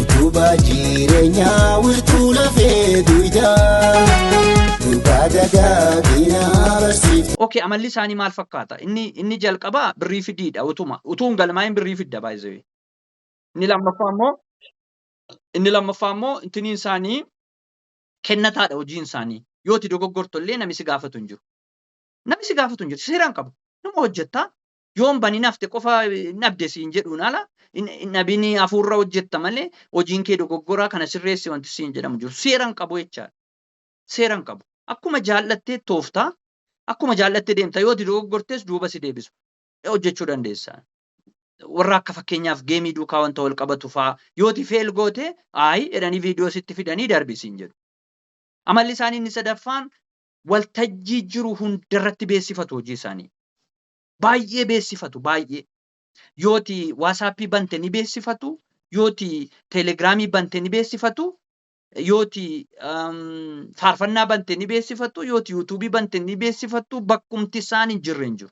Utubaa jireenyaa, wirtuu lafee duydaa, duukaa dagaagina barsiifte. Okay, amalli isaanii maal fakkaata? Inni jalqabaa birrii fidiidha utuma. Utuu hin galmaa'in birrii fidda baay'ee. Inni lammaffaa immoo intiniin isaanii kennataadha hojiin isaanii. Yoo ati dogoggortu illee namni si gaafatu hin jiru. Namni si gaafatu hin jiru. Seeraan qabu. Nama hojjettaa. Yoo hin banin hafte qofa dhabde siin jedhuun ala hin dhabin hafuurra hojjetta malee hojiin kee dogoggoraa kana sirreessi wanti siin jedhamu jiru. Seeraan qabu jechaadha. Seeraan qabu. Akkuma jaallattee tooftaa, akkuma jaallattee deemta, yoo ati dogoggortes duuba si deebisu. Hojjechuu dandeessa. Warra akka fakkeenyaaf game duukaa wanta wal qabatu fa'aa yoo ati fail goote ayi jedhanii viidiyoo sitti fidanii darbi siin jedhu. Amalli isaanii inni sadaffaan waltajjii jiru hundarratti beeksifatu hojii isaanii. Baay'ee beeksifatu, baay'ee. Yooti WhatsAppii bante ni beeksifatu, yooti Telegramii bante ni beeksifatu, yooti faarfannaa bante ni beeksifatu, yooti YouTubeii bante ni beeksifatu, bakkumti isaan hin jirre hin jiru.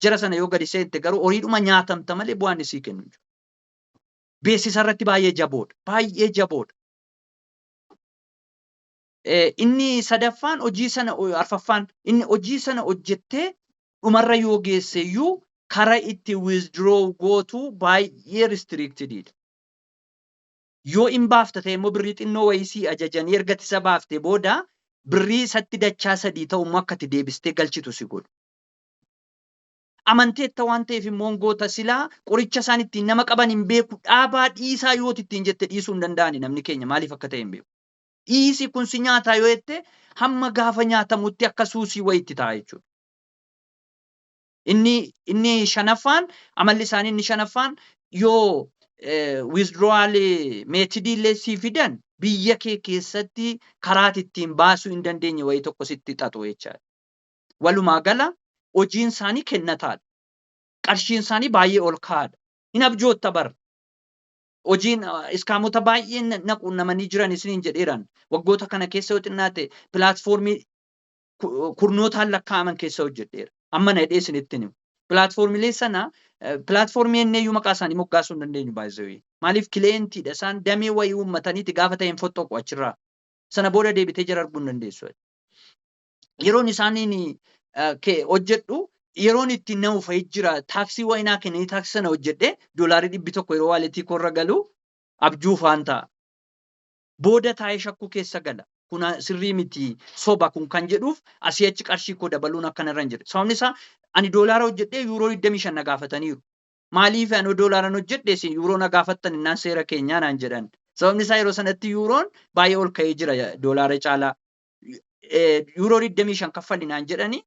Jara sana yoo gadi seente garuu horiidhuma nyaatamta malee bu'aan isii kennu hin jiru. Beeksisa irratti baay'ee jaboodha. Baay'ee jaboodha. Inni sadaffaan hojii sana, arfaffaan inni hojii sana hojjettee dhumarra yoo geesse iyyuu karaa itti withdraw gootu baay'ee restrictedidha. Yoo in baafta ta'e immoo birrii xinnoo wayii sii ajajanii erga isa baaftee booda birrii isatti dachaa sadii ta'u immoo akka itti deebistee galchitu si godhu. Amanteetta waan ta'eef immoo goota. Silaa qoricha isaan ittiin nama qaban hin beeku. Dhaabaa dhiisaa yooti ittiin jette dhiisuu hin danda'ani. Namni keenya maaliif akka ta'e hin beeku. Dhiisi, kun si nyaataa yoo jette hamma gaafa nyaatamutti akka suusii wayiitti ta'a jechuudha. Inni shanaffaan, amalli isaanii inni shanaffaan, yoo withdrawal methodii illee sii fidan biyya kee keessatti karaa ittiin baasuu hin dandeenye wayii tokko sitti xaxu jechaadha. Walumaa gala hojiin isaanii kennataadha. Qarshiin isaanii baay'ee ol ka'aadha. Hin abjootta bara. Hojiin scamota baay'een na quunnamanii jiran isiniin jedheeran. Waggoota kana keessa yoo xinnaate platformii kurnootaan lakkaa'aman keessa hojjedheera. Amma na hidhee isinitti himu. Platformiilee sana, platformii enneeyyuu maqaa isaanii moggaasuu hin dandeenyu baay'ee. Maaliif? Clientiidha, isaan damee wayii uummataniiti gaafa ta'e hin fottoqu achirraa. Sana booda deebitee jara arguu hin dandeessu. Yeroon isaaniin hojjedhu yeroon itti na ufa'ee jira. Task wayinaa kennanii task sana hojjedhee $100 yeroo walletii koorra galu abjuu faan ta'a. Booda taa'ee shakkuu keessa gala. Kun sirrii miti, soba kun kan jedhuuf asii achi qarshii koo dabaluun akkanarra hin jiru. Sababni isaa ani doolaara hojjedhee yuuroo 25 na gaafataniiru. Maaliif ani doolaaran hojjedhe isin yuuroo na gaafattan innaan seera keenyaa naan jedhan. Sababni isaa yeroo sanatti yuuroon baay'ee ol ka'ee jira doolaara caalaa. Yuuroo 25 kaffali naan jedhani,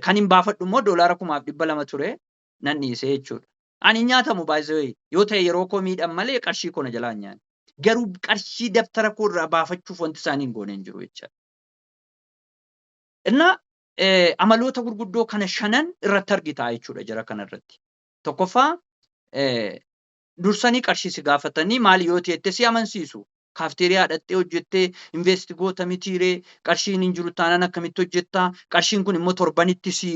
kan hin baafadhu immoo $1,200 ture, nan dhiise jechuudha. Ani hin nyaatamu baay'ee yoo ta'e yeroo koo miidhan malee qarshii koo na jalaa hin nyaanne. Garuu qarshii dabtara koo irraa baafachuuf wanti isaanii hin goone hin jiru jechaadha. Innaa amaloota gurguddoo kana shanan irratti argita jechuudha jara kanarratti. Tokkoffaa, dursanii qarshii si gaafatanii maali yoo ta'e si amansiisu. Kaafteeriyaa dhaqxee hojjettee invest goota mitiiree, qarshiin hin jiru taanaan akkamitti hojjettaa? Qarshiin kun immoo torbanitti si,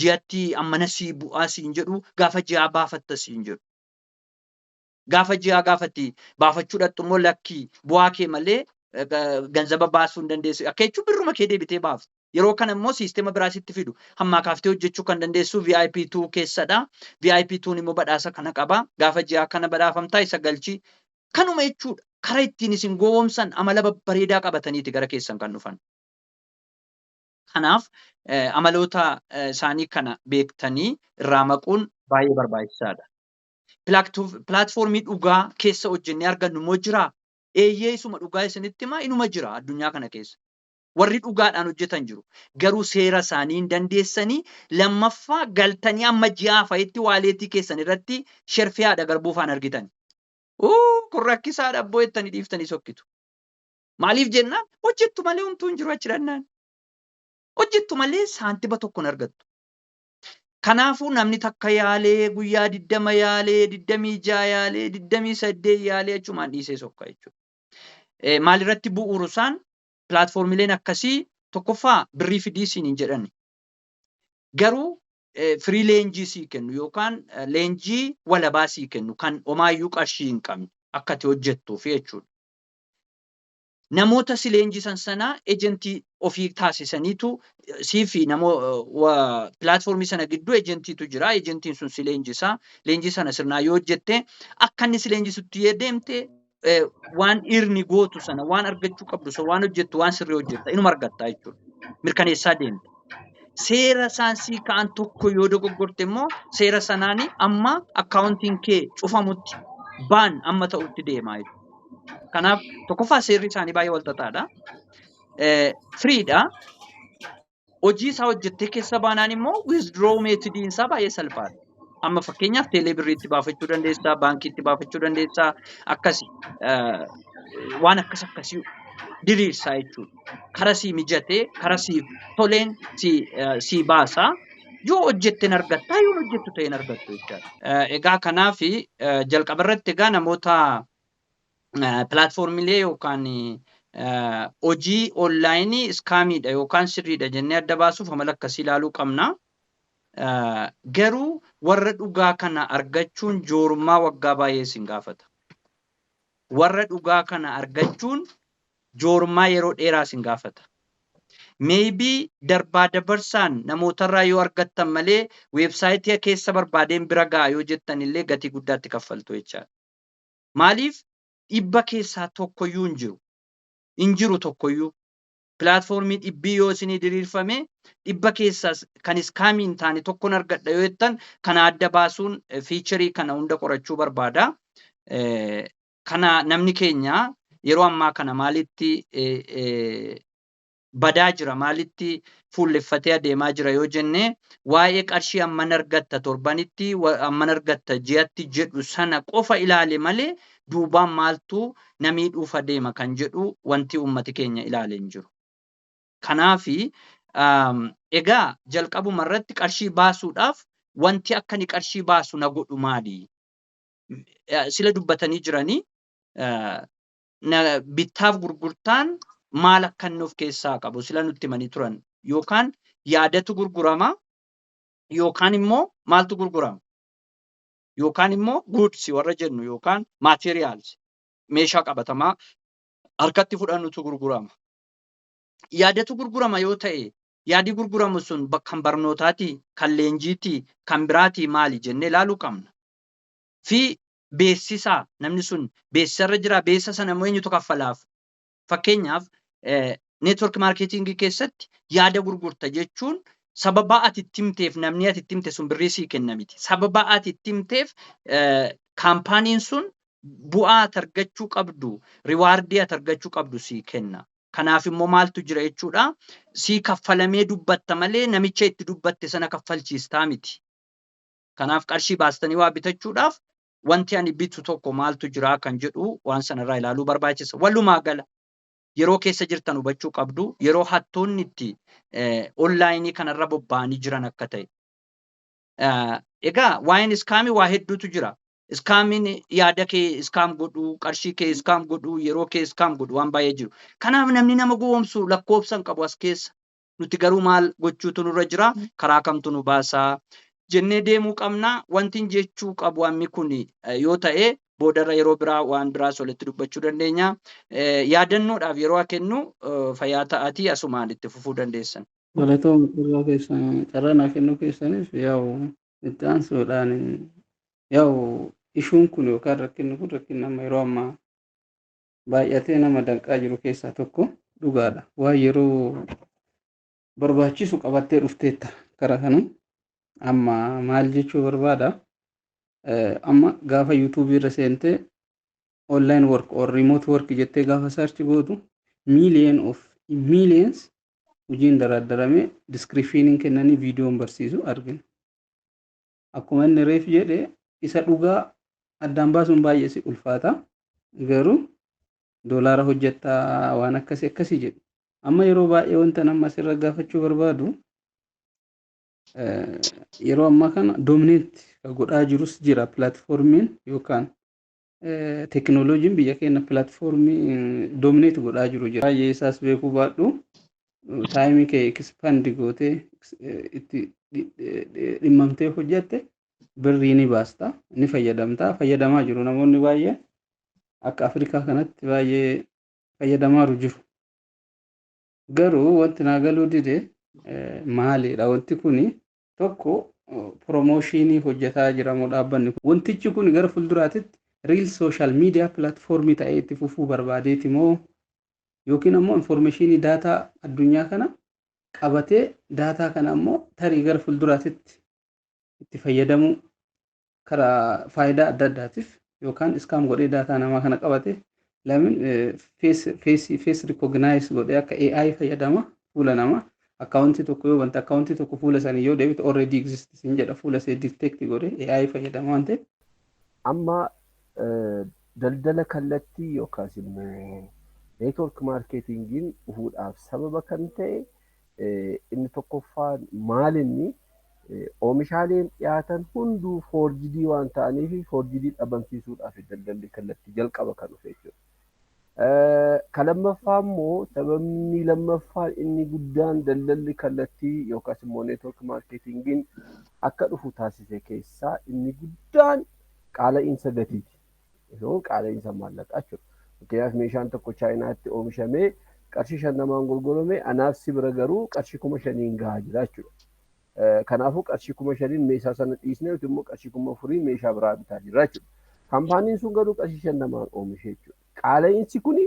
ji'atti ammana si bu'aa siin jedhu, gaafa ji'aa baafatta siin jedhu. Gaafa ji'aa gaafatti baafachuu dhaqxu immoo lakkii, bu'aa kee malee ganzaba baasuu hin dandeessu. Akka jechuun birruma kee deebitee baafta. Yeroo kana immoo siistema biraa sitti fidu. Hammaa kaaftee hojjechuu kan dandeessu VIP 2 keessadha. VIP 2 immoo badhaasa kana qaba. Gaafa ji'aa kana badhaafamtaa, isa galchi. Kanuma jechuudha. Karaa ittiin isin gowwoomsan amala babbareedaa qabataniiti gara keessan kan dhufan. Kanaaf amaloota isaanii kana beektanii irraa maquun baay'ee barbaachisaadha. Platformii dhugaa keessa hojjennee argannu immoo jiraa? Eeyyee, isuma dhugaa isinitti himaa, inuma jira addunyaa kana keessa. Warri dhugaadhaan hojjetan jiru. Garuu seera isaanii hin dandeessanii. Lammaffaa, galtanii amma ji'aa fa'itti walletii keessan irratti sherfiyaadha garbuu faan argitan. Kun rakkisaadha abboo jettanii dhiiftanii sokkitu. Maaliif jennaan hojjettu malee homtuu hin jiru achi dhannaan. Hojjettu malee saantiba tokko hin argattu. Kanaafuu namni takka yaalee, guyyaa 20 yaalee, 26 yaalee, 28 yaalee achumaan dhiisee sokka jechuudha. Maalirratti bu'uuru isaan platformileen akkasii? Tokkoffaa, birrii fidii siin hin jedhani. Garuu free leenjii sii kennu yookaan leenjii walabaa sii kennu kan homaayyuu qarshii hin qabne. Akka ati hojjettuuf jechuudha. Namoota si leenjisan sana ejentii ofii taasisaniitu sii fi namoo platformii sana gidduu ejentiitu jira. Ejentiin sun si leenjisa. Leenjii sana sirnaa yoo hojjette, akka inni si leenjisutti yoo deemte, waan dhiirni gootu sana, waan argachuu qabdu sana, waan hojjettu, waan sirrii hojjetta, inuma argatta jechuudha. Mirkaneessaa deemta. Seera saansii ka'an tokko yoo dogoggorte immoo, seera sanaani amma accountiin kee cufamutti, ban amma ta'utti deemaa jechuudha. Kanaaf tokkoffaa seerri isaanii baay'ee wal xaxaadha. Firiidha. Hojii isaa hojjettee keessa baanaan immoo withdraw methodiin isaa baay'ee salphaadha. Amma fakkeenyaaf teelee birriitti baafachuu dandeessaa, baankiitti baafachuu dandeessaa, akkasi waan akkas akkasii diriirsaa jechuudha. Kara sii mijatee, kara sii toleen si baasaa. Yoo hojjette hin argattaa, yoo hojjettu ta'e hin argattu jechaadha. Egaa kanaaf jalqaba irratti egaa namoota platformiilee yookaan hojii onlineii scamiidha yookaan sirriidha jennee adda baasuuf amala akkasii ilaaluu qabna. Garuu warra dhugaa kana argachuun joorummaa waggaa baay'ee isin gaafata. Warra dhugaa kana argachuun joorummaa yeroo dheeraa isin gaafata. Maybe darbaa dabarsaan namootarraa yoo argattan malee, websiteii keessa barbaadeen bira ga'a yoo jettan illee gatii guddaatti kaffaltu jechaadha. Maaliif? 100 keessaa tokkoyyuu hin jiru. Hin jiru tokkoyyuu. Platformii 100 yoo isinii diriirfame, 100 keessaa kan scamii hin taane tokkon argadha yoo jettan, kana adda baasuun featureii kana hunda qorachuu barbaada. Kana namni keenya yeroo ammaa kana maalitti badaa jira, maalitti fuulleffatee adeemaa jira yoo jenne, waa'ee qarshii amman argatta torbanitti, amman argatta ji'atti jedhu sana qofa ilaale malee, duubaan maaltu namii dhuufa deema kan jedhu wanti uummati keenya ilaale hin jiru. Kanaafi egaa jalqabuma irratti qarshii baasuudhaaf wanti akka inni qarshii baasu na godhu maali? Sila dubbatanii jiranii, bittaaf gurgurtaan maal akka inni of keessaa qabu sila nutti himanii turan. Yookaan yaadatu gurgurama, yookaan immoo maaltu gurgurama? Yookaan immoo goods warra jennu yookaan materials, meeshaa qabatamaa harkatti fudhannutu gurgurama. Yaadatu gurgurama yoo ta'e, yaadi gurguramu sun kan barnootaati, kan leenjiiti, kan biraati, maali jennee ilaaluu qabna. Fi beeksisaa namni sun beeksisarra jira, beeksisa sana immoo eenyutu kaffalaaf? Fakkeenyaaf network marketingii keessatti yaada gurgurta jechuun sababa ati itti himteef namni ati itti himte sun birrii sii kenna miti. Sababa ati itti himteef companyn sun bu'aa ati argachuu qabdu, rewardii ati argachuu qabdu sii kenna. Kanaaf immoo maaltu jira jechuudha? Sii kaffalamee dubbatta malee namicha itti dubbatte sana kaffalchiistaa miti. Kanaaf qarshii baastanii waa bitachuudhaaf wanti ani bitu tokko maaltu jira kan jedhu waan sanarraa ilaaluu barbaachisa. Walumaa gala yeroo keessa jirtan hubachuu qabdu, yeroo hattoonni itti onlineii kanarra bobba'anii jiran akka ta'e. Egaa waa'een scamii waa hedduutu jira. Scamiin yaada kee scam godhuu, qarshii kee scam godhuu, yeroo kee scam godhu waan baay'ee jiru. Kanaaf namni nama gowwoomsu lakkoofsa hin qabu as keessa. Nuti garuu maal gochuutu nurra jira? Karaa kamtu nu baasaa? Jennee deemuu qabna. Wanti jechuu qabu ammi kun yoo ta'e, boodarra yeroo biraa waan biraas walitti dubbachuu dandeenya. Yaadannoodhaaf yeroo kennu fayyaa ta'atii asumaan itti fufuu dandeessan. Galatooma, carraa keessan carraa naa kennuu keessaniif. Yaa'u itti aansuudhaan, yaa'u issueun kun yookaan rakkinni kun rakkinni amma yeroo ammaa baay'atee nama danqaa jiru keessaa tokko dhugaadha. Waan yeroo barbaachisu qabattee dhufteetta karaa kana. Amma maal jechuu barbaada? Amma gaafa YouTubeii irra seentee online work or remote work jettee gaafa search gootu, million of millions hojiin daraaddaramee descriptioniin kennanii viidiyoon barsiisu argina. Akkuma inni reef jedhe, isa dhugaa addaan baasuun baay'ee si ulfaata. Garuu doolaara hojjettaa waan akkasii akkasii jedhu. Amma yeroo baay'ee wanta nama asirra gaafachuu barbaadu, yeroo ammaa kana dominate godhaa jirus jira platformiin yookaan teekinooloojiin biyya keenya platformii dominate godhaa jiru jira. Baay'ee isaas beekuu baadhu, timeii kee expand gootee itti dhimmamtee hojjette birrii ni baasta, ni fayyadamta, fayyadamaa jiru namoonni baay'een. Akka Afrikaa kanatti baay'ee fayyadamaaru jiru. Garuu wanti naa galuu dide maalidha wanti kuni? Tokko, promotion hojjetaa jira moo dhaabbanni kun? Wantichi kun gara fuulduraatitti real social media platform ta'ee itti fufuu barbaadeeti moo, yookiin ammoo information data addunyaa kana qabatee data kana ammoo tarii gara fuulduraatitti itti fayyadamuu karaa faayidaa adda addaatiif, yookaan scam godhee data namaa kana qabate lamin face recognize godhee akka AI fayyadama. Fuula namaa account tokko yoo bante, account tokko fuula sanii yoo deebite, already exist sin jedha, fuula see detect godhee AI fayyadama waan ta'eef. Amma daldala kallattii yookaas immoo network marketingiin dhufuudhaaf sababa kan ta'e inni tokkoffaan maalinni, oomishaaleen dhiyaatan hunduu forged waan ta'aniif forged dhabamsiisuudhaaf daldalli kallattii jalqaba kan dhufe jechuudha. Kan lammaffaa immoo, sababni lammaffaan inni guddaan daldalli kallattii yookaas immoo network marketingiin akka dhufu taasise keessaa inni guddaan qaala'iinsa gatiiti. Qaala'iinsa maallaqaa jechuudha. Fakkeenyaaf, meeshaan tokko Chaayinaatti oomishamee qarshii 50n gurgurame, anaaf si bira garuu qarshii 5,000n gahaa jira jechuudha. Kanaafuu qarshii 5,000n meeshaa sana dhiisnee nuti immoo qarshii 4,000n meeshaa biraa bitaa jirra jechuudha. Kaampaaniin sun garuu qarshii 50n oomishe jechuudha. Qaala'iinsi kuni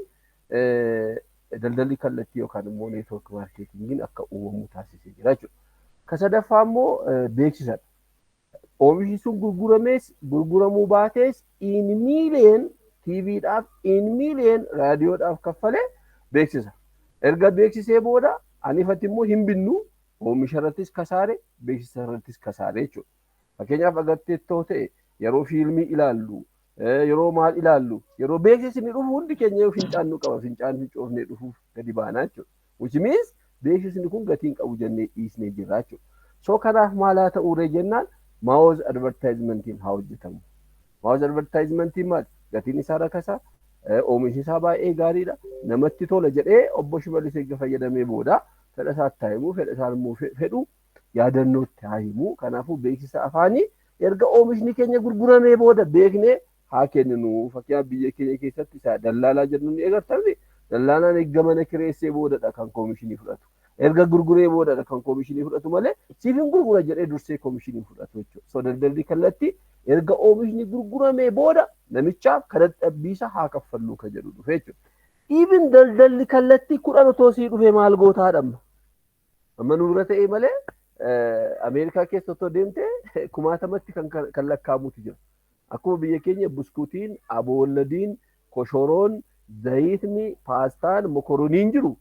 daldalli kallattii yookaan immoo network marketingiin akka uumamu taasisee jira jechuudha. Ka sadaffaa immoo beeksisadha. Oomishni sun gurguramees gurguramuu baatees, in million TVdhaaf, in million raadiyoodhaaf kaffalee beeksisa. Erga beeksisee booda anifatti immoo hin binnu, oomisha irrattis kasaare, beeksisa irrattis kasaare jechuudha. Fakkeenyaaf, agarteettoo ta'e, yeroo fiilmii ilaallu, yeroo maal ilaallu, yeroo beeksisni dhufu hundi keenya yoo fincaan nu qaba, fincaan fincoofnee dhufuuf gadi baanaa jechuudha. Which means beeksisni kun gatiin qabu jennee dhiisnee jirra jechuudha. So kanaaf maal haa ta'uuree jennaan, mouth advertisementiin haa hojjetamu. Mouth advertisementiin maali? Gatiin isaa rakasaa, oomishni isaa baay'ee gaariidha, namatti tola jedhee obbo Shimallis erga fayyadamee booda fedha isaatti haa himu, fedha isaan immoo fedhu yaadannootti haa himu. Kanaafuu beeksisa afaanii erga oomishni keenya gurguramee booda beeknee haa kenninu. Fakkeenyaaf, biyya keenya keessatti isa dallaalaa jennu ni agartani. Dallaalaan erga mana kireessee boodadha kan koomishinii fudhatu. Erga gurguree boodadha kan koomishinii fudhatu malee siif hin gurgura jedhee dursee koomishinii fudhatu jechuudha. So daldalli kallattii erga oomishni gurguramee booda namichaaf kan dadhabbiisa haa kaffalluu kan jedhu dhufe jechuudha. Even daldalli kallattii 10 otoo sii dhufe maal gootaa dhamma? Amma nurra ta'e malee Ameerikaa keessa otoo deemte kumaatamatti kan lakkaa'amutu jira. Akkuma biyya keenya buskuutiin, abooladiin, koshoroon, zayitni, paastaan, mokoroniin jiru.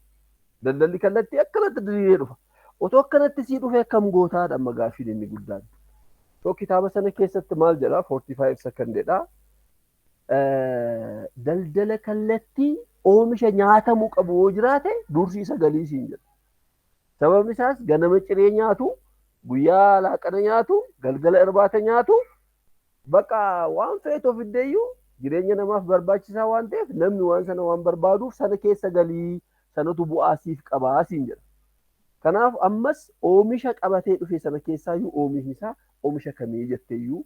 Daldalli kallattii akkanatti diriiree dhufa. Otoo akkanatti sii dhufe akkam gootaadha amma gaaffiin inni guddaan. So kitaaba sana keessatti maal jedha? 45 seconddha. Daldala kallattii oomisha nyaatamuu qabu yoo jiraate dursiisa galii siin jedha. Sababni isaas ganama ciree nyaatu, guyyaa laaqana nyaatu, galgala irbaata nyaatu, bakka waan feetu of iddeeyyuu jireenya namaaf barbaachisaa waan ta'eef, namni waan sana waan barbaaduuf sana keessa galii, sanatu bu'aa siif qabaa siin jedha. Kanaaf ammas oomisha qabatee dhufe sana keessaayyuu oomishni isaa oomisha kamii jetteeyyuu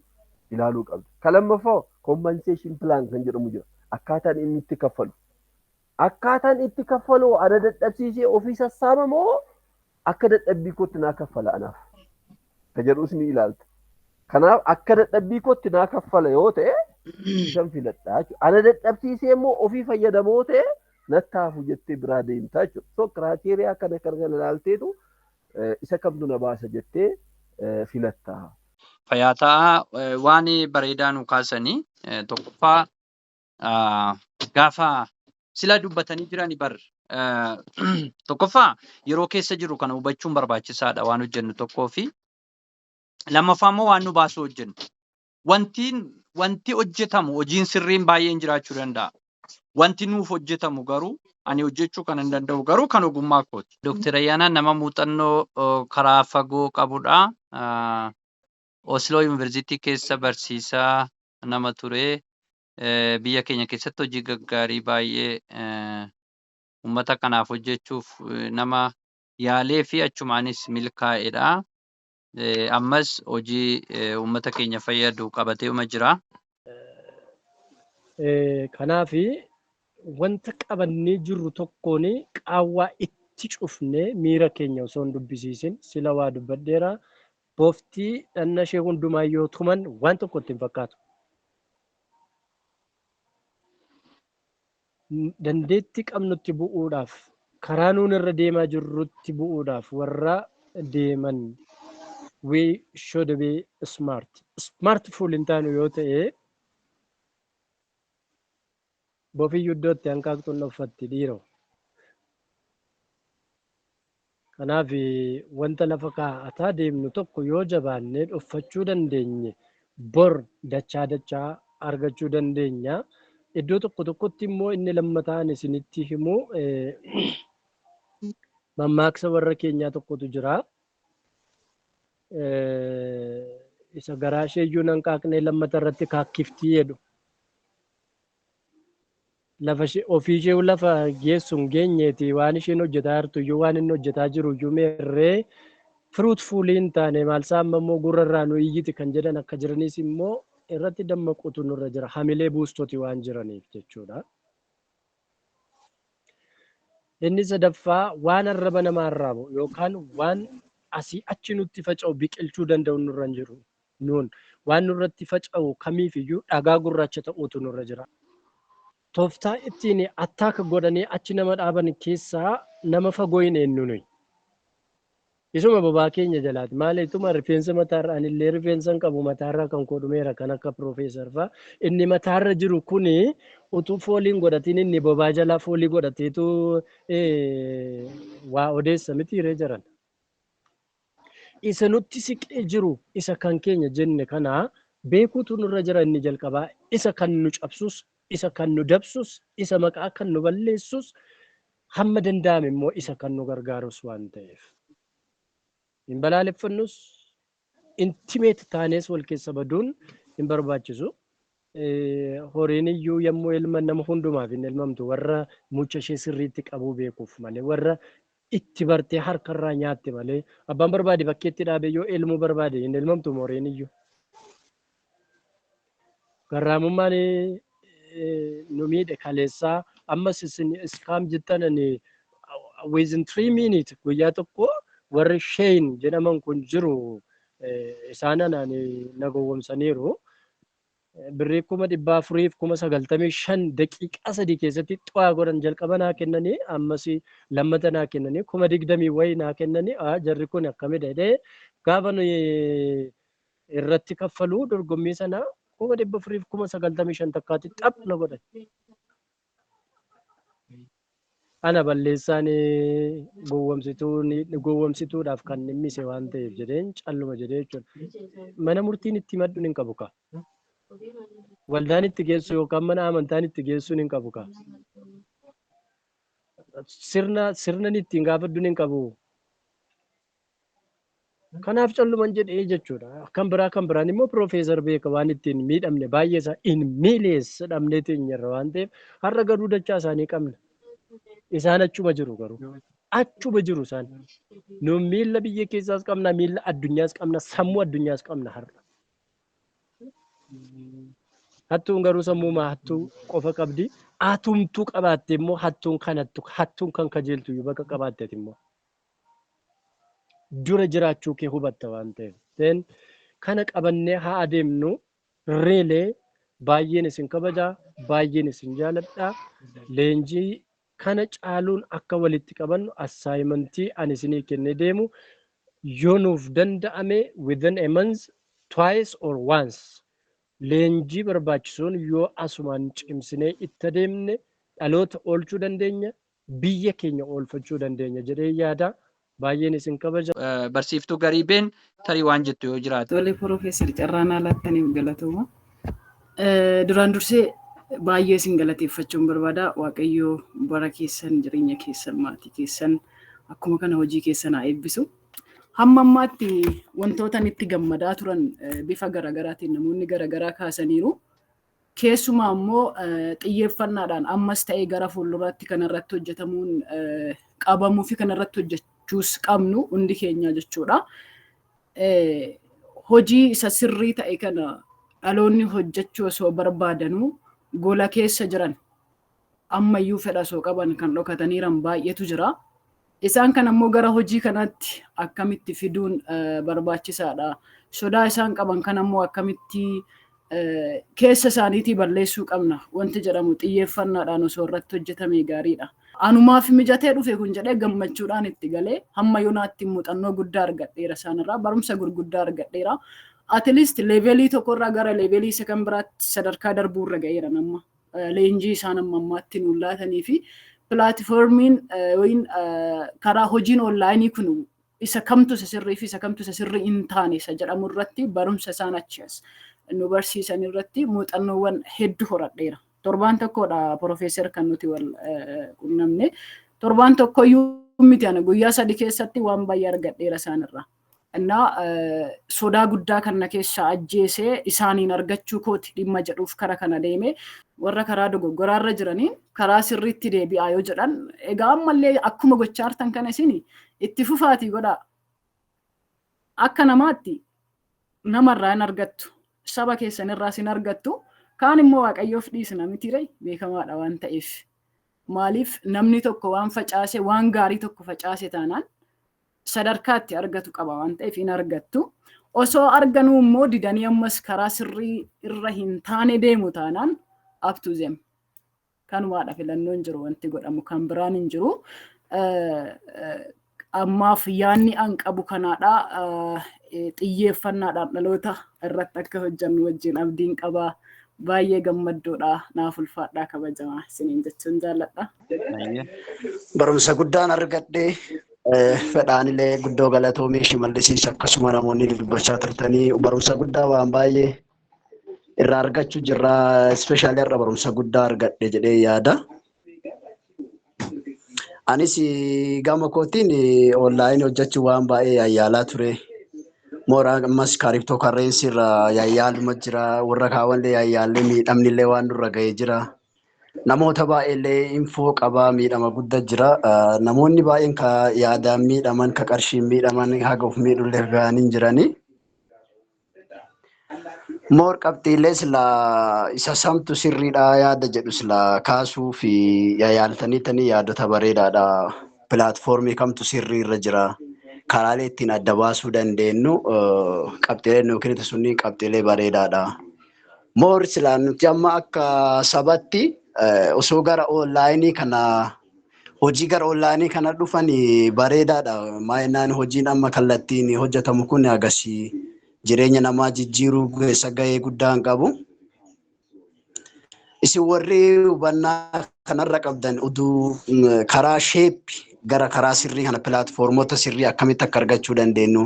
ilaaluu qabda. Ka lammaffaa compensation plan kan jedhamu jira. Akkaataan inni itti kaffalu. Akkaataan itti kaffalu ana dadhabsiisee ofii sassaaba moo akka dadhabbii kootti naa kaffala anaaf? Ka jedhus ni ilaalta. Kanaaf akka dadhabbii kootti naa kaffala yoo ta'e isan filadhaa jechuudha. Ana dadhabsiisee immoo ofii fayyadamoo ta'e nattaafu jettee biraa deemtaa jechuudha. So criteria kana kan ilaalteetu isa kamtu na baasa jettee filatta. Fayyaa ta'aa, waan bareedaa nu kaasanii. Tokkoffaa, gaafa sila dubbatanii jirani bar, tokkoffaa yeroo keessa jiru kana hubachuun barbaachisaadha waan hojjennu tokkoo, fi lammaffaa immoo waan nu baasu hojjennu. Wanti hojjetamu hojiin sirriin baay'een jiraachuu danda'a. Wanti nuuf hojjetamu garuu ani hojjechuu kan hin danda'u garuu kan ogummaa kooti. Dooktar Ayyaanaan nama muuxannoo karaa fagoo qabudha. Osloo Yuunivarsiitii keessa barsiisaa nama ture. Biyya keenya keessatti hojii gaggaarii baay'ee uummata kanaaf hojjechuuf nama yaalee fi achumaanis milkaa'edha. Ammas hojii uummata keenya fayyadu qabateema jira. Kanaaf wanta qabannee jirru tokkoon qaawwaa itti cufnee miira keenya osoo hin dubbisiisin sila waa dubbadheera. Boftii dhanna ishee hundumaa yoo tuman waan tokko itti hin fakkaatu. Dandeettii qabnutti bu'uudhaaf, karaa nuun irra deemaa jirrutti bu'uudhaaf warra deeman, we should be smart. Smartful hin taanu yoo ta'e, bofiyyuu iddoo itti hanqaaqxuun dhoffatti dhiiroo. Kanaaf wanta lafa kaa'ataa deemnu tokko yoo jabaannee dhoffachuu dandeenye, bor dachaa dachaa argachuu dandeenya. Iddoo tokko tokkotti immoo inni lammataan isinitti himu, mammaaksa warra keenyaa tokkotu jira. Isa garaa ishee iyyuu nan qaaqnee lammata irratti kaakkiftii jedhu. Lafa ofii ishee lafa geessu hin geenyeeti, waan isheen hojjetaa jirtu iyyuu, waan inni hojjetaa jiru iyyuu meerree fruitful hin taane, maal isaa amma immoo gurra irraa nu iyyiti kan jedhan akka jiranis immoo irratti dammaquutu nurra jira, hamilee buustoti waan jiraniif jechuudha. Inni sadaffaa, waan arraba namaa irraa bu'u yookaan waan asii achi nutti faca'u biqilchuu danda'u nurra hin jiru. Nuun waan nurratti faca'u kamiifiyyuu dhagaa gurraacha ta'uutu nurra jira. Tooftaa ittiin attack godhanii achi nama dhaaban keessaa nama fagoo hin eenyu nuyi. Isuma bobaa keenya jalaati. Maaliituma rifeensa mataarra, anillee rifeensa hin qabu mataarra, kan koo dhumeera, kan akka piroofeesar fa'a. Inni mataarra jiru kuni utuu foolii hin godhatiin, inni bobaa jalaa foolii godhateetu waa odeessa miti ree jaran. Isa nutti siqee jiru, isa kan keenya jenne kana beekuutu nurra jira inni jalqabaa. Isa kan nu cabsus, isa kan nu dabsus, isa maqaa kan nu balleessus, hamma danda'ame immoo isa kan nu gargaarus waan ta'eef. Hin balaaleffannus, intimate taanees wal keessa baduun hin barbaachisu. Horiin iyyuu yommuu ilma nama hundumaaf hin elmamtu, warra mucha ishee sirriitti qabuu beekuuf malee, warra itti bartee harkarraa nyaatte malee, abbaan barbaade bakkeetti dhaabee yoo elmuu barbaade hin elmamtu horiin iyyuu. Garraamummaan nu miidhe kaleessaa, ammas isin scam jettan, ani within 3 minutes guyyaa tokko warri Shein jedhaman kun jiru, isaan anaan na gowwomsaniiru. Birrii 495,000 daqiiqaa 3 keessatti xu'aa godhan. Jalqaba naa kennanii, ammas lammata naa kennanii, 20,000 wayii naa kennanii. Jarri kun akkamidha jedhee gaafa nuyi irratti kaffaluu dorgommii sana 495,000 takkaatti xaph na godhan. Ana balleessaan gowwomsituudhaaf kan dhimmise waan ta'eef jedheen calluma jedhee jechuudha. Mana murtiin itti himadhuun hin qabu ka. Waldaan itti geessu yookaan mana amantaan itti geessuun hin qabu ka. Sirna sirnan ittiin gaafadhuun hin qabu. Kanaaf calluman jedhee jechuudha. Kan biraa kan biraan immoo piroofeesar beeka, waan ittiin miidhamne baay'ee isaa in millions dhabnee teenyerra waan ta'eef, har'a garuu dachaa isaanii qabna. Isaan achuma jiru garuu. Achuma jiru isaan. Nu miilla biyya keessaas qabna, miilla addunyaas qabna, sammuu addunyaas qabna har'a. Hattuun garuu sammuu hattuu qofa qabdi. Atumtuu qabaatte immoo hattuun kanattu hattuun kan kajeeltu iyyuu bakka qabaatteeti immoo. Dura jiraachuu kee hubatta waan ta'eef. Then kana qabannee haa adeemnu. Reelee baay'een isin kabajaa, baay'een isin jaaladha. Leenjii kana caaluun akka walitti qabannu assignmentii ani isinii kennee deemu, yoo nuuf danda'ame within a month twice or once leenjii barbaachisuun yoo asumaan cimsinee itti adeemne, dhaloota oolchuu dandeenya, biyya keenya oolfachuu dandeenya jedhee yaada. Baay'een isin kabaja. Barsiiftuu Gariibeen, tarii waan jettu yoo jiraate. Tole Piroofeesar, carraa naa laattaniif galatooma. Duraan dursee baay'ee isin galateeffachuun barbaada. Waaqayyo bara keessan, jireenya keessan, maatii keessan, akkuma kana hojii keessan haa eebbisu. Hamma ammaatti wantoota itti gammadaa turan bifa garaagaraatiin namoonni garaagaraa kaasaniiru. Keessumaa immoo xiyyeeffannaadhaan ammas ta'ee gara fuulduraatti kanarratti hojjetamuun qabamuu fi kanarratti hojjechuus qabnu hundi keenya jechuudha. Hojii isa sirrii ta'e kana dhaloonni hojjechuu osoo barbaadanuu Gola keessa jiran ammayyuu fedha osoo qaban kan dhokataniiran baay'eetu jira. Isaan kan ammoo gara hojii kanaatti akkamitti fiduun barbaachisaadha. Sodaa isaan qaban kan ammoo akkamitti keessa isaaniitii balleessuu qabna wanti jedhamu xiyyeeffannaadhaan osoo irratti hojjetame gaariidha. Anumaaf mijatee dhufe kun jedhee gammachuudhaan itti galee hamma yoonaatti muuxannoo guddaa argadheera, isaanirraa barumsa gurguddaa argadheera. At least level tokkorraa gara level isa kan biraatti sadarkaa darbuurra ga'eera nama. Leenjii isaan amma ammaatti nuun laatanii fi platformiin yookiin karaa hojiin online kun isa kamtu isa sirrii fi isa kamtu isa sirrii hin taane isa jedhamu irratti barumsa isaan achi as nu barsiisan irratti muuxannoowwan hedduu horadheera. Torbaan tokkodha, Profeesar, kan nuti wal qunnamne. Torbaan tokkoyyuu miti, ana guyyaa 3 keessatti waan baay'ee argadheera isaanirraa. Innaa sodaa guddaa kan na keessaa ajjeesee isaaniin argachuu kooti dhimma jedhuuf kara kana deeme. Warra karaa dogoggoraarra jiraniin karaa sirriitti deebi'aa yoo jedhan, egaa ammallee akkuma gochaa jirtan kana isin itti fufaatii godhaa. Akka namaatti namarraa hin argattu. Saba keessanirraas hin argattu. Kaan immoo Waaqayyoof dhiisna miti ree, beekamaadha waan ta'eef. Maaliif, namni tokko waan facaase, waan gaarii tokko facaase taanaan sadarkaatti argatu qaba waan ta'eef hin argattu. Osoo arganuu immoo didanii ammas karaa sirrii irra hin taane deemu taanaan, up to them. Kanumaadha filannoon jiru, wanti godhamu kan biraan hin jiru. Ammaaf yaanni an qabu kanaadha. Xiyyeeffannaadhaan dhaloota irratti akka hojjennu wajjin abdiin qabaa. Baay'ee gammaddoodha. Naaf ulfaadhaa, kabajamaa isiniin jechuun jaalladha. Barumsa guddaan argadhe. Fedhaanillee guddoo galatoomii, Shimallisiis, akkasuma namoonni dubbachaa turtanii barumsa guddaa waan baay'ee irraa argachuu jirra. Especially irra barumsa guddaa argadhe jedhee yaada. Anis gama kootiin online hojjechuu waan baay'ee yayyaalaa ture. Mooraa ammas crypto currency irraa yayyaaluma jira. Warra kaawwanillee yayyaallee miidhamni illee waan nurra ga'ee jira. Namoota baay'eellee info qabaa, miidhama guddaa jira. Namoonni baay'een ka yaadaan miidhaman, ka qarshiin miidhaman, haga of miidhullee ga'anii jiranii. Moor qabxiilee silaa isa samtu sirriidha yaada jedhu silaa kaasuu fi yaaltanii tanii yaadota bareedaadha. Platform kamtu sirrii irra jira. Karaalee ittiin adda baasuu dandeenyu qabxiilee nuu kennite sunniin qabxiilee bareedaadha. Moor silaa nuti amma akka sabatti osoo gara online kana, hojii gara online kana dhufan bareedaadha. Maayinaan hojiin amma kallattiin hojjetamu kun agasii jireenya namaa jijjiiruu keessa gahee guddaa hin qabu. Isin warri hubannaa kanarra qabdan utuu karaa shape gara karaa sirrii kana, platformoota sirrii akkamitti akka argachuu dandeenyu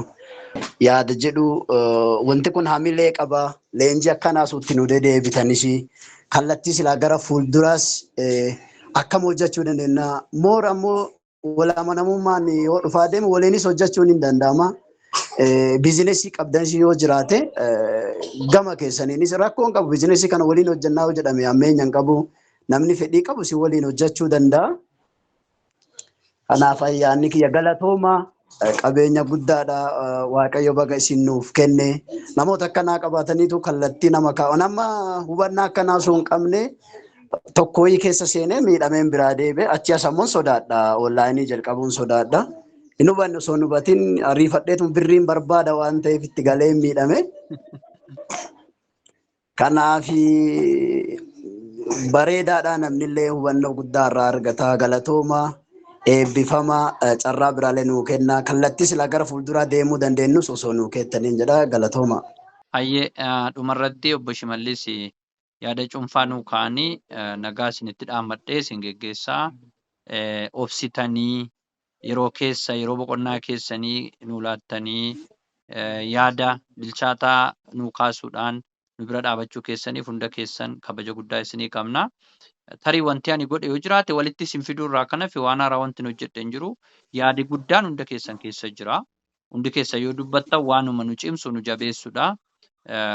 yaada jedhu, wanti kun hamilee qaba. Leenjii akkanaa suutti nu dedeebitanis kallattii silaa gara fuulduraas akkam hojjechuu dandeenya. Moor ammoo wal amanamummaan yoo dhufaa deemu waliinis hojjechuun hin danda'ama. Business qabdanis yoo jiraate gama keessaniinis rakkoon qabu, business kana waliin hojjannaa yoo jedhame hammeenya hin qabu. Namni fedhii qabu si waliin hojjechuu danda'a. Kanaaf ayyaanni kiyya galatooma, qabeenya guddaadha, Waaqayyo baga isin nuuf kenne. Namoota akkanaa qabaataniitu kallattii nama kaa'u. Nama hubannaa akkanaa osoo hin qabne tokkooyii keessa seenee miidhameen biraa deebi'e, achi as ammoo sodaadha. Online jalqabuun sodaadha. Hin hubanne, osoo hin hubatin ariifadheetu birriin barbaada waan ta'eef itti galee miidhame. Kanaaf bareedaadha, namnillee hubannoo guddaa irraa argata. Galatooma, eebbifama, carraa biraalee nuu kenna. Kallattii silaa gara fuulduraa deemuu dandeenyus osoo nuu keettaniin jedha, galatooma. Hayyee, dhumarratti obbo Shimallis yaada cuunfaa nuu kaa'anii nagaa isinitti dhaammadhee isin geggeessaa. Obsitanii yeroo keessa, yeroo boqonnaa keessanii nuu laattanii yaada bilchaataa nuu kaasuudhaan nu bira dhaabachuu keessaniif hunda keessan kabaja guddaa isinii qabna. Tarii wanti ani godhe yoo jiraate, walitti isin fiduu irraa kan hafe waan haaraa wanti hin hojjedhe hin jiru. Yaadi guddaan hunda keessan keessa jira. Hundi keessan yoo dubbattan waanuma nu cimsu, nu jabeessudha.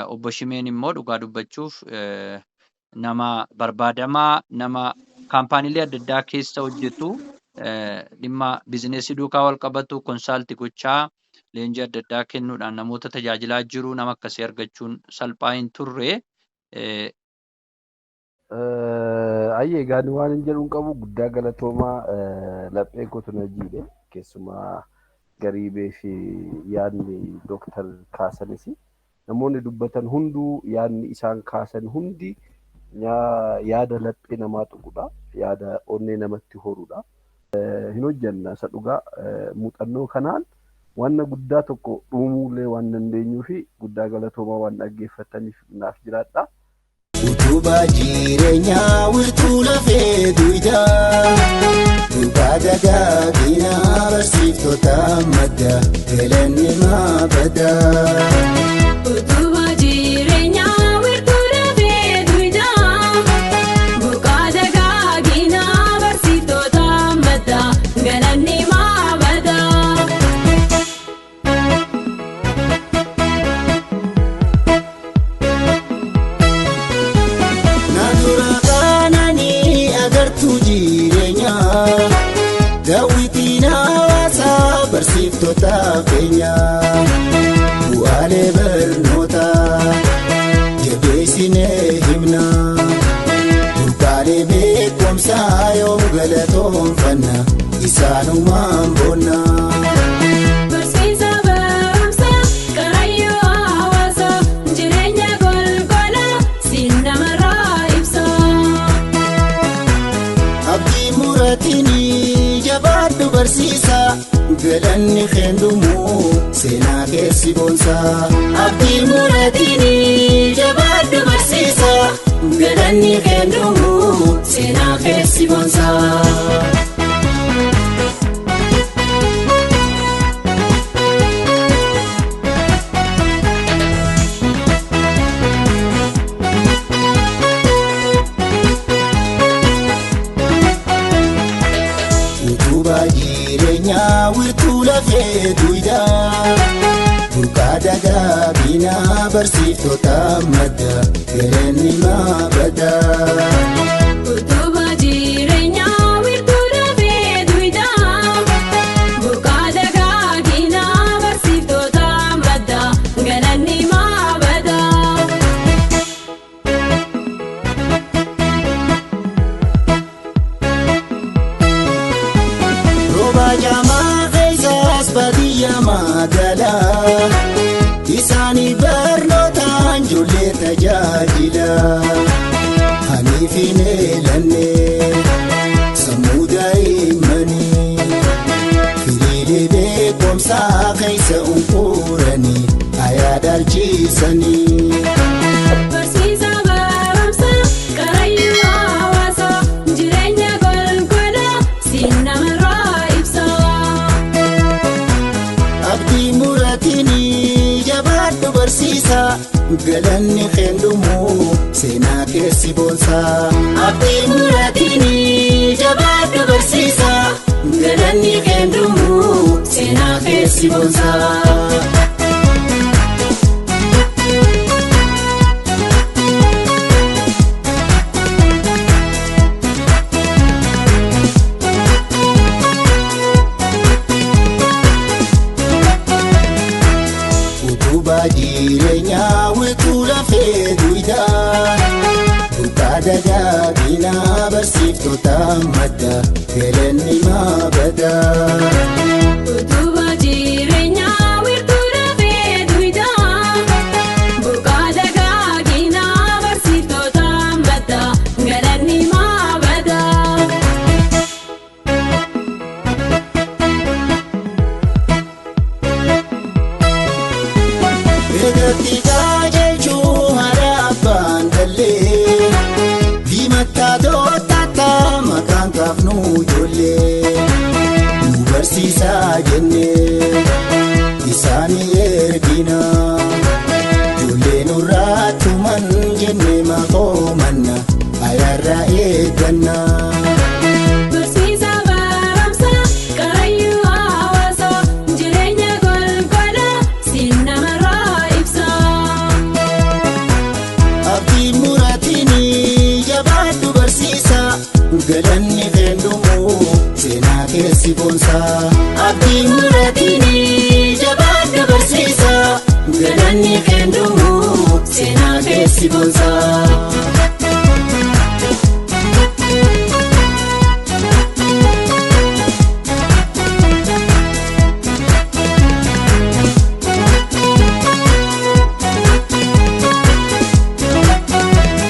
Obbo Shimeen immoo dhugaa dubbachuuf nama barbaadamaa, nama kaampaaniilee adda addaa keessa hojjetu, dhimma business duukaa wal qabatu consult gochaa, leenjii adda addaa kennuudhaan namoota tajaajilaa jiru. Nama akkasii argachuun salphaa hin turre. Ayyee, egaa waan hin jedhu hin qabu. Guddaa galatoomaa. Lapheen kootu na jiidhe, keessumaa Gariibee fi yaadni dooktar kaasanis, namoonni dubbatan hunduu, yaadni isaan kaasan hundi yaada laphee namaa tuqudha, yaada onnee namatti horudha. Hin hojjenna isa dhugaa. Muuxannoo kanaan wanna guddaa tokko uumuullee waan dandeenyuu fi guddaa galatoomaa, waan dhaggeeffataniif naaf jiraadha. Utubaa jireenyaa, wirtuu lafee duydaa, burqaa dagaaginaa, barsiiftota madda, galanni maabadaa. Utubaa jireenyaa, wirtuu lafee duydaa, burqaa dagaaginaa, barsiiftota madda, galanni maabadaa. Naannoo kananii agartuu jireenyaa, daawwitiin hawaasaa, barsiiftota keenyaa, bu'aalee barnootaa jabeessinee himna, burqaalee beekumsaa yoom galatoonfanna, isaanumaan boonna. Barsiisa barumsa qarayyoo hawaasa, jireenya golgola siin namarraa ibsa. Abdii muraatiini, jabaadhu barsiisa, galanni kendumu seenaa keessi boonsa. Abdii muraatiini, jabaadhu barsiisa, galanni kendumu seenaa keessi boonsa. Utubaa jireenyaa, wirtuu lafee duydaa, burqaa dagaaginaa, barsiiftota madda, galanni maabadaa. Utubaa jireenyaa, wirtuu lafee duydaa, burqaa dagaaginaa, barsiiftota madda, galanni maabadaa. Rooba jaamaa keessaas baadiyyaa magaalaa, isaanii barnootaan ijoollee tajaajila. Haniif hin eelanne sammuu daa'immanii, firiilee beekumsaa keessa unkuuranii ayaa dhaalchisanii. Barsiisa barumsa qarayyoo hawaasa, jireenya golgola siin namarraa ibsa. Abdii muraatiini, jabaadhu barsiisa, galanni kendumu seenaa keessi boonsa. Abdii muraatiini, jabaadhu barsiisa, galanni kendumu seenaa keessi boonsa. Utubaa jireenyaa, wirtuu lafee duydaa, burqaa dagaaginaa, barsiiftota madda, galanni maabadaa. Utubaa jireenyaa, wirtuu lafee duydaa, burqaa dagaaginaa, barsiiftota madda, galanni maabadaa. Eegatti qajeelchuu haadha abbaan dallee, diimataa dootataa maqaan kaafnu, ijoollee nu barsiisaa jennee isaanii ergina, ijoollee nurraa tuman jennee maqoomanna, ayaarraa eegganna. Barsiisa barumsa qarayyoo hawaasa, jireenya golgola siin namarraa ibsa. Abdii muraatiini, jabaadhu barsiisa, galanni kendumu seenaa keessi boonsa. Abdii muraatiini, jabaadhu barsiisa, galanni kendumu seenaa keessi boonsa.